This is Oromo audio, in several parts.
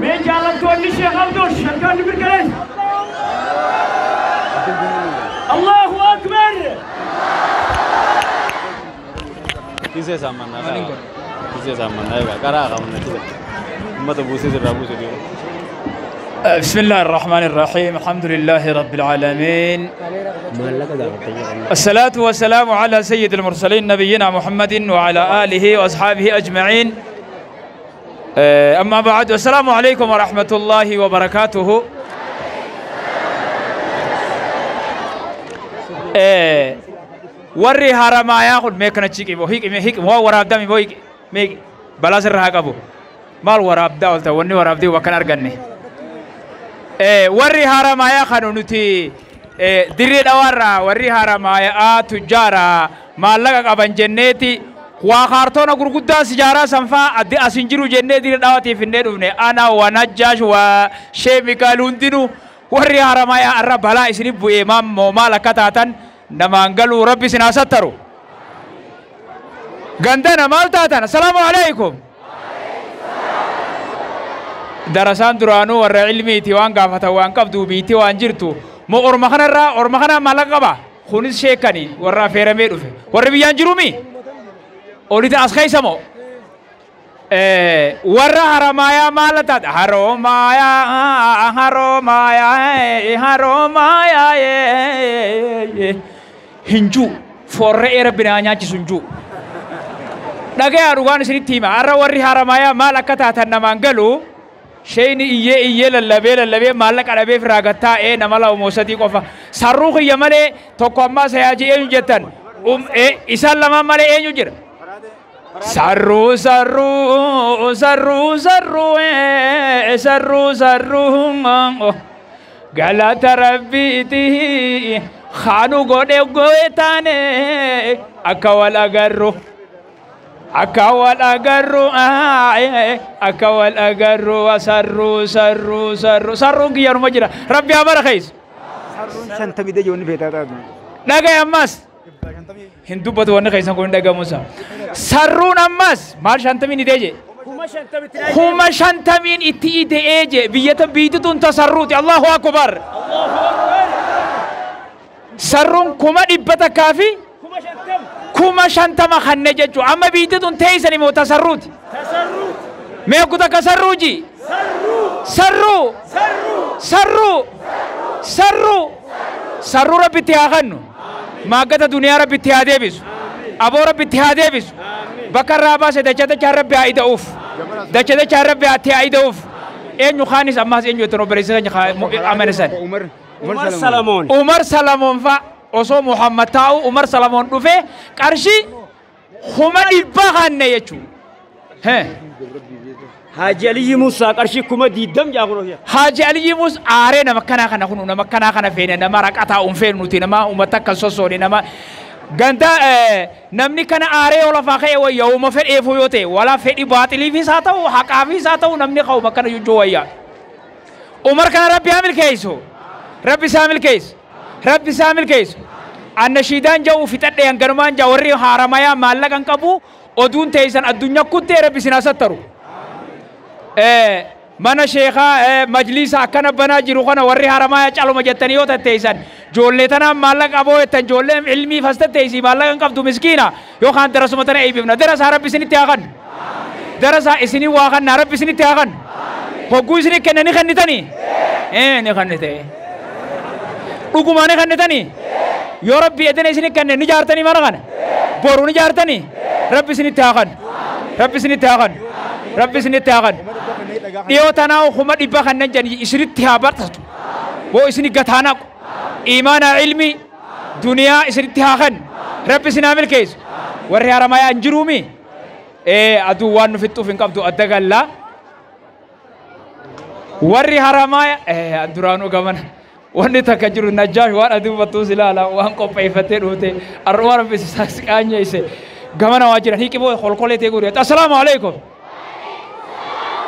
Mee jaalattoonni Sheekh Abdoosh harkaan mirkaneessa. Allahu Akbar. Kisee saamannaa kisee saamannaa egaa karaa qabna jira. Ummata buusee sirraa buuse deemu. بسم الله الرحمن الرحيم الحمد لله رب العالمين الصلاة والسلام على سيد المرسلين نبينا محمد وعلى آله وأصحابه أجمعين أما بعد السلام عليكم ورحمة الله وبركاته warri Haramayaa kun mee kana chiqi boo hiqi mee hiqi waa waraabdaa mi boo hiqi mee balaa sirra haa qabu maal waraabdaa olta wanni waraabdee bakka hin arganne warri Haramayaa kanu nuti dirree dhawaarraa warri Haramayaa tujjaara maallaqa qaban jenneeti waa kaartoona gurguddaa sijaaraa sanfaa addi as hin jiru jennee dirree dhawaatiif hin dhufne ana wa Najjaash wa Shee Mikael hundinuu warri Haramayaa arra balaa isinif bu'ee maammoo maal akka taatan namaan galuu rabbi isin haa sattaru. Gandana maal taatan? Assalaamu alaikum. Darasaan duraanuu warra ilmiiti waan gaafatan waan qabdu biitti waan jirtu moo orma kanarraa orma kanaa maallaqa qaba kunis sheekani warra affeeramee dhufe warri biyyaan jirumi olita as keessa moo warra Haramayaa maal taata? Haroomayaa Haroomayaa Haroomayaa hinjuu forree rabbi naa nyaachisu hinjuu. Dhagayaa dhugaan isinitti hima har'a warri Haramayaa maal akka taatan namaan galu sheeyni iyyee iyyee lallabee lallabee maallaqa dhabee firraa gattaa'ee nama lama moo sadii qofa sarruu kiyya malee tokko ammaa sayaajii eenyu jettan isaan lamaan malee eenyu jira. Sarruu sarruu sarruu sarruu sarruu sarruu galata rabbiiti kaanu godhe goetaane akka wal agarru akka wal agarru akka wal agarru sarruu sarruu sarruu sarruun kiyyanuma jira rabbi haa barakeessu. Sarruun shantamii deejoonni feetaa taatu. Dhagaye ammas hin dubbatu wanni keessan kun hin dhagamusa. Sarruun ammas maal shantamiin idee jee? 50,000 itti idee jee biyyata biittituun tasarruuti Allahu Akbar. Sarruun 100,000 fi 50,000 kanne jechuu amma biittituun teessan immoo tasarruuti. Mee kuta ka sarruu ji? Sarruu. Sarruu. Sarruu. Sarruu rabbitti haa kennu. Maaggata duniyaa rabbitti haa deebisu. Aboo rabbitti haa deebisu. Bakka irraa baase dacha dachaa rabbi haa ida'uuf. Dacha dachaa rabbi haa ida'uuf. Eenyu kaanis ammaas eenyu jettan obboleessa keenya amane san. Umar Salamoon. Umar Salamoon fa'a osoo Muhammad taa'u Umar Salamoon dhufee qarshii 100,000 kanne jechuudha. Haaji Aliyyi Musaa qarshii 20,000 jaa. Haaji Aliyyi Musaa aaree nama kanaa kana kunu nama kanaa kana feene nama raqataa hin feenu nuti nama uummata akka sossoone nama ganda namni kana aaree ol afaa ka'e wayya uuma fedheefuu yoo ta'e wala fedhi baaxiliifis haa ta'u haqaafis haa ta'u namni ka'u akkana jechuu wayya. Umar kana rabbi haa milkeessu. Rabbi isaa milkeessu. Rabbi isaa milkeessu. Annashiidaan ja'u fixadhee hanganumaan ja'a warri Haramayaa maallaqa hin qabu oduun teessan addunyaa kuttee rabbi isin haa sattaru. Mana sheekaa majliisa akkana banaa jiru kana warri Haramayaa caluma jettanii yoo tatteessan joollee tanaan maallaqa qaboo jettan joolleen ilmii fas tatteessii maallaqa hin qabdu miskiina yookaan darasuma tana eebbifna darasaa rabbi isinitti haa kennu darasaa isinii waa kennaa rabbi isinitti haa kennu hogguu isinii kenna ni kennitanii ni kennite dhugumaa ni kennitanii yoo rabbi edene isinii kenne ni jaartanii mana kana boru ni jaartanii rabbi isinitti haa kennu rabbi isinitti haa kennu rabbi isinitti haa kennu. Dhiyoo tanaa 100,000 kanneen jedhan isinitti haa bartatu boo isini gataanaqu iimaanaa ilmi duniyaa isinitti haa kennu rabbi isin haa milkeessu warri Haramayaa hin jiruumi aduu waan nu fixxuuf hin qabdu adda gallaa warri Haramayaa duraanuu gamana wanni takka jiru Najjaash waan aduu battuus ilaala waan qopheeffattee dhuute arruma rabbi si qaanyeesse gamana waa jiran hiiqi boo holkolee ta'e guutuu assalaamu alaikum.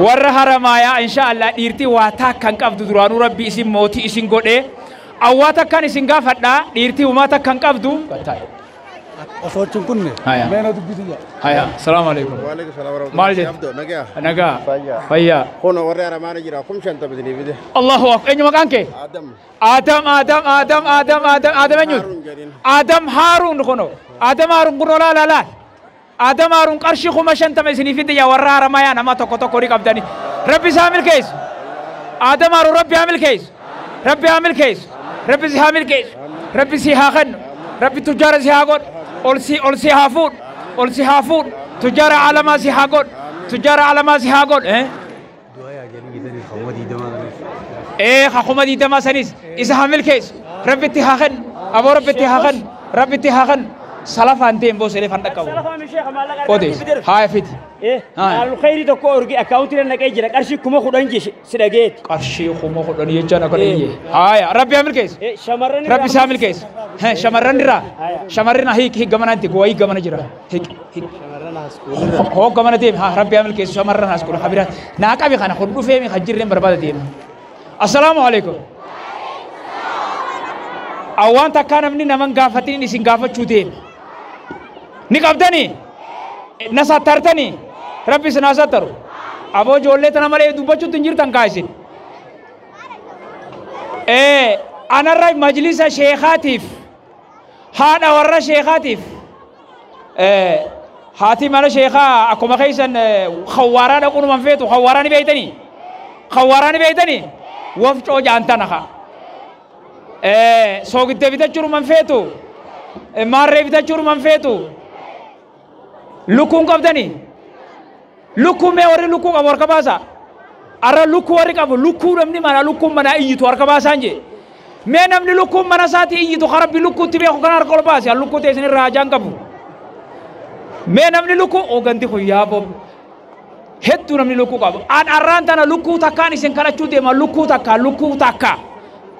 Warra Haramayaa insha Allah dhiirtii waa takka hin qabdu duraanuu rabbi isin mootii isin godhee awwaa takkaan isin gaafadhaa dhiirtii uumaa takka hin qabdu. Osoo achi hin kunne. Haya. Meena dubbisi jaa. Haya, salaamu alaikum. Waalaikum salaam warahmatullahi. Maal jette? Abdoo, nagaa. Nagaa. Fayyaa. Fayyaa. Kun warri Aramaana jira 50,000 isinii fide. Allahu akbar. Eenyu maqaan kee? Adam. Adam, Adam, Adam, Adam, Adam, Adam eenyuti? Haaruun jedhin. Adam Haaruun kuno. Adam Haaruun kuno laa laa laa. Adam Haaruun qarshii 50,000 isinii fide yaa warra Haramayaa nama tokko tokko ni qabdani. Rabbi isaa milkeessu. Adam Haaruun Rabbi haa milkeessu. Rabbi haa milkeessu. Rabbi si haa milkeessu. Rabbi si haa kennu. Rabbi tujjaara si haa godhu. Ol si haa fuudhu. Ol si haa fuudhu. Tujjaara alamaa si haa godhu. Tujjaara alamaa si haa godhu. Ee 20,000 sanis isa haa milkeessu. Rabbitti haa kennu. Aboo Rabbitti haa kennu. Rabbitti haa kennu. Salafaan deem boo selee fan dhaqqabu. Odees. Haa fiti. Maalul khayri tokko orgi akkaawuntii naqee jira qarshii 10,000 si dhageeti. Qarshii 10,000 jechaan akka dhiyye. Haaya Rabbi haa milkeessu. Shamarran Rabbi isaa milkeessu. Shamarran irraa. Shamarran hiik hiik gamanaatti gowaa hiik gamana jira. Hiik hiik. Hoo gamana deemi haa Rabbi haa milkeessu shamarran as godhu habiraat. Naa qabi kana kun dhufee mi kan jirreen barbaada deema. Assalaamu alaikum. Awwaan takkaa namni naman gaafatiin isin gaafachuu deema. Ni qabdanii? Na sattartanii? Rabbi isin haa sattaru. Aboo ijoollee tana malee dubbachuutti hin jirtan kaa isin. Anarra majlisa sheekaatiif haadha warra sheekaatiif haati mana sheekaa akkuma keessan khawwaaraa dhaquunuman feetu khawwaaraa ni beeytanii? Khawwaaraa ni beeytanii? Wafcoo jaantana kaa. Soogidda bitachuunuman feetu? Maarree bitachuunuman feetu? Lukkuun qabdanii? Lukkuu mee warri lukkuu qabu harka baasaa? Arra lukkuu warri qabu lukkuu namni mana lukkuun mana iyyitu harka baasaan jee. Mee namni lukkuun mana isaatii iyyitu karabbi lukkuutti beeku kana harka ol baase lukkuu ta'e isin irraa hajaan qabu. Mee namni lukkuu oganti kun yaaboo hedduu namni lukkuu qabu. An arraan tana lukkuu takkaan isin kadhachuu deema lukkuu takka lukkuu takka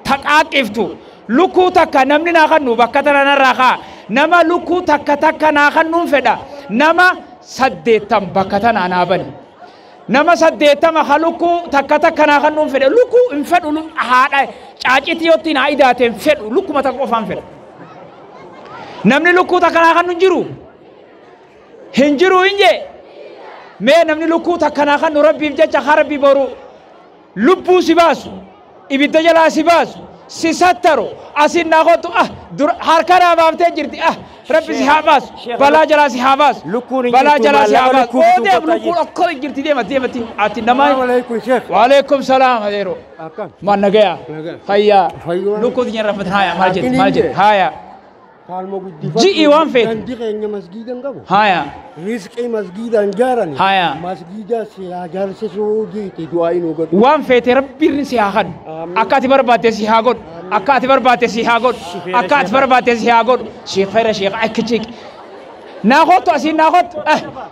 taqaaqiftu lukkuu takka namni naa kannu bakka tana narraa kaa nama lukkuu takka takka naa kannuun fedha nama 80 bakka tana naa bani. Nama 80 ha lukkuu takka takka naa kannuun fedha lukkuu hin fedhu haadha caacitii yootti naa idaateen fedhu lukkuma takka qofaan fedha. Namni lukkuu takka naa kannu hin jiru. Hin jiru hin jee. Mee namni lukkuu takka naa kannu Rabbiif jecha haa Rabbi boru lubbuu si baasu ibidda jalaa si baasu si sattaru asin naa kottu harka naa baaftee jirti Rabbi si haa baasu balaa jalaa si haa baasu balaa jalaa si haa baasu oo deem lukkuun akkana jirti deema deematti ati nama. Waalaikum salaam adeero. Maan nagaya. Fayyaa. Lukkuu tiyyaan rafatan haaya maal jette maal jette haaya. Ji'i waan feete. Gandi keenya masgiidan qabu. Haaya. Rizqii masgiidaan jaarani. Haaya. Masgiida si haa jaarsisuu jiiti du'aa inuu godhu. Waan feete Rabbiin si haa kennu. Akka ati barbaadde si haa godhu. Akka ati barbaadde si haa godhu. Akka ati barbaadde si haa godhu. Sheekh Fayra Sheekh akka chiik. Naa kottu asiin naa kottu.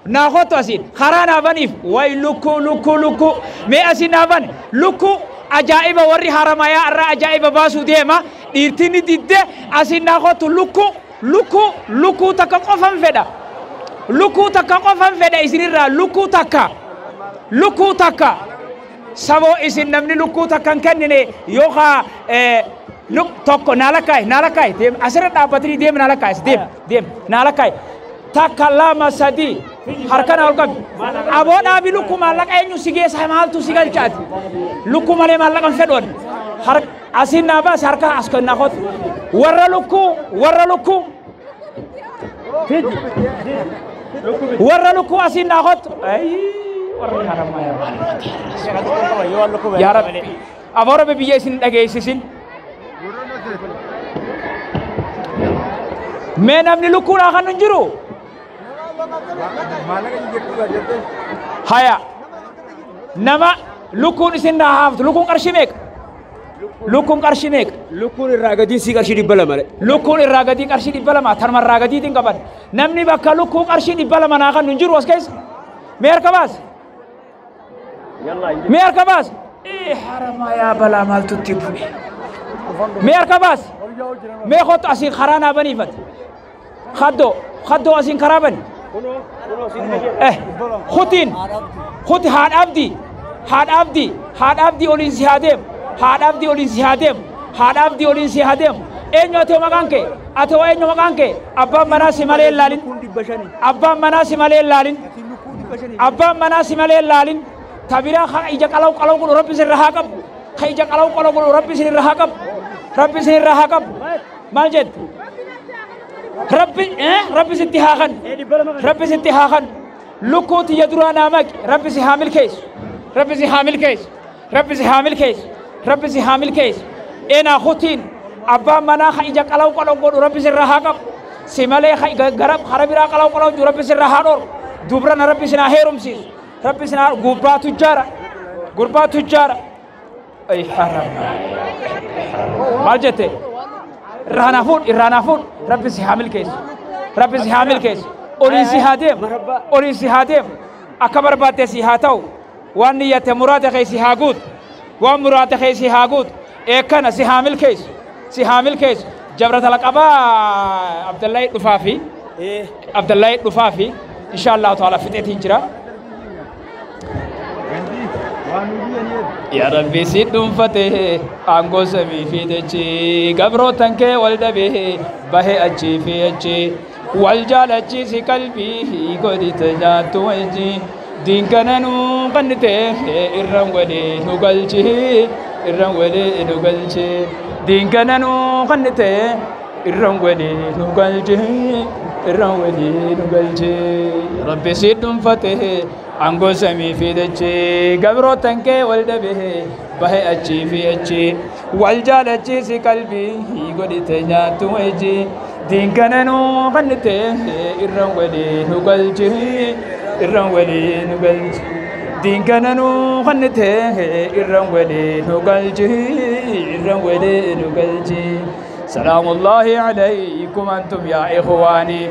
Naa kottu asiin. Karaa naa baniif. Way lukkuu lukkuu lukkuu. Mee asiin naa bani. Lukkuu ajaa'iba warri Haramayaa irraa ajaa'iba baasuu deema. Dhiirtiin ni didde asiin naa kottu lukkuu lukkuu lukkuu takka qofan fedha. Lukkuu takka qofan fedha isinirraa lukkuu takka. Lukkuu takka. Saboo isin namni lukkuu takka hin kennine yookaan tokko naa lakkaa'i naa lakkaa'i deem asirra dhaabbatanii deem naa lakkaa'i deem deem naa lakkaa'i. Takka lama sadi harka naa ol qabi. Aboo dhaabi lukkuu maallaqa eenyu si geessa maaltu si galchaati. Lukkuu malee maallaqa hin fedhu. Asiin naa baase harka as kennaa kottu. Warra lukkuu warra lukkuu. Warra lukkuu asiin naa kottu. Warri Haramayaa yaa Rabbi. Aboo Rabbi biyya isin dhageessisin. Mee namni lukkuu naa kan hin jiru? Haya. Nama lukkuun isin naa haaftu lukkuun qarshii meeqa? Lukkuun qarshii meeqa? Lukkuun irraa gadiin si qarshii 200. Lukkuun irraa gadii qarshii 200 tanuma irraa gadiitiin qaban. Namni bakka lukkuu qarshii 200 naa kan hin jiru as keessa? Mee harka baas? Mee harka baas? Haramayaa balaa maaltu itti bu'e? Mee harka baas? Mee kottu asiin karaa naa baniifate? Kaddoo kaddoo asiin karaa bani? Kutiin kuti haadha abdii haadha abdii haadha abdii oliin si haa deemu haadha abdii oliin si haa deemu haadha abdii oliin si haa deemu eenyu ati maqaan kee? Ati waa eenyu maqaan kee? Abbaan manaa si malee hin laalin. Abbaan manaa si malee hin laalin. Abbaan manaa si malee hin laalin. Tabiraa ka ija qalaw qalaw godhu Rabbi sirra haa qabu. Ka ija qalaw qalaw godhu Rabbi sirra haa qabu. Rabbi sirra haa qabu. Maal jette? Rabbi Rabbi sitti haa kan. Rabbi sitti haa kan. Lukkuu tiyya duraa naa maqi. Rabbi si haa milkeessu. Rabbi si haa milkeessu. Rabbi si haa milkeessu. Rabbi si haa milkeessu. Eenaa kutiin abbaan manaa ka ija qalaw qalaw godhu Rabbi sirra haa qabu. Si malee gara kara biraa qalaw qalaw jiru Rabbi sirra haa dhoorgu. Dubrana Rabbi sinaa heerumsiisu. Rabbi sinaa gurbaa tujjaara. Gurbaa tujjaara. Ay haram. Maal jette? Irraa naa fuudh, irraa naa fuudh. Rabbi si haa milkeessu. Rabbi si haa milkeessu. Oliin si haa deemu. Oliin si haa deemu. Akka barbaadde si haa ta'u. Waan niyyatte muraada kee si haa guutu. Waan muraada kee si haa guutu. Eekkana si haa milkeessu. Si haa milkeessu. Jabra talaqabaa Abdallahi dhufaa fi Abdallahi dhufaa fi insha Allahu ta'ala fixeetiin jira. Yaa Rabbi si dhuunfate aangoo samii fi dachii gabrootan kee wal dhabee bahee achii fi achii wal jaalachiisi qalbii godhite nyaattu wajji diinkana nuu qannite irraan walii nu galchi irraan walii nu galchi diinkana nuu qannite irraan walii nu galchi irraan walii nu galchi Rabbi si dhuunfate aangoo samii fi dachii gabrootan kee wal dhabee bahee achii fi achii wal jaalachiisi qalbii godhite nyaattu wajji diinkana nuu qannite irraan walii nu galchi irraan walii nu galchi diinkana nuu qannite irraan walii nu galchi irraan walii nu galchi. سلام الله عليكم أنتم يا إخواني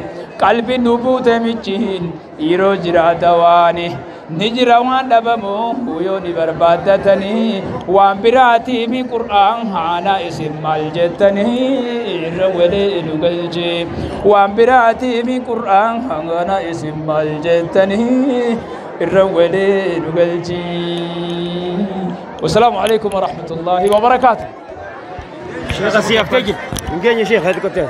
قلبي نبوت مجين إيرو جرا دواني نجرا وان دبمو ويوني بربادتني وان براتي من قرآن هانا اسم مالجتني إرولي نقلجي وان براتي من قرآن هانا اسم مالجتني إرولي نقلجي. والسلام عليكم ورحمة الله وبركاته. شيخ السياف تجي نجي يا شيخ هذه كنت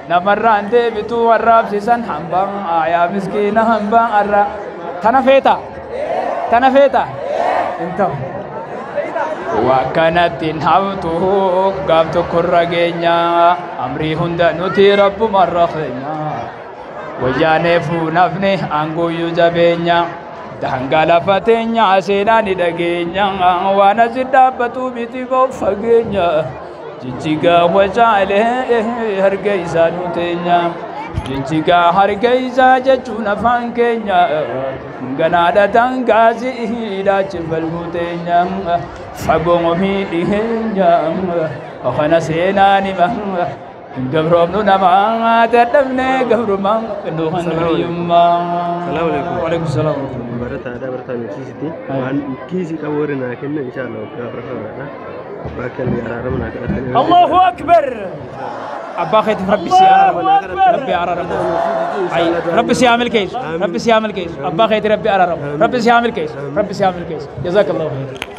نمران ديبتو والراب سيسان حنبان يا مسكين حنبان الرا تنفيتا تنفيتا انتو وكانت هاوتو قابتو كرغينيا امري هندا نتي رب مرخينيا وجانفو نفني انغو يجابينيا Daangaa lafa teenyaa seenaa ni dhageenya waan asi dhaabbatu miti fageenya jijjigaa wacaalee harka isaa nu teenya jijjigaa harka isaa jechuun afaan keenya ganaadha daangaasi hidhaachi falmuu teenya fagoo miidhigeenya kana seenaa nima gabroomnu namaa dadhabnee gabrumaa nuhan hiyyummaa. Salaamu alaikum. Waalaikum salaam. Barataadha barataa beeksisitti waan kiisii qabu warri naa kenna insha Allah waggaa afuraffaadha. Abbaa kenna araarama naa kadhatanii. Allahu akbar. Abbaa keetiif Rabbi si araarama. Rabbi araarama. Rabbi si haa milkeessu. Rabbi si haa milkeessu. Abbaa keeti Rabbi araarama. Rabbi si haa milkeessu. Rabbi si haa milkeessu. Jazakallahu khairan.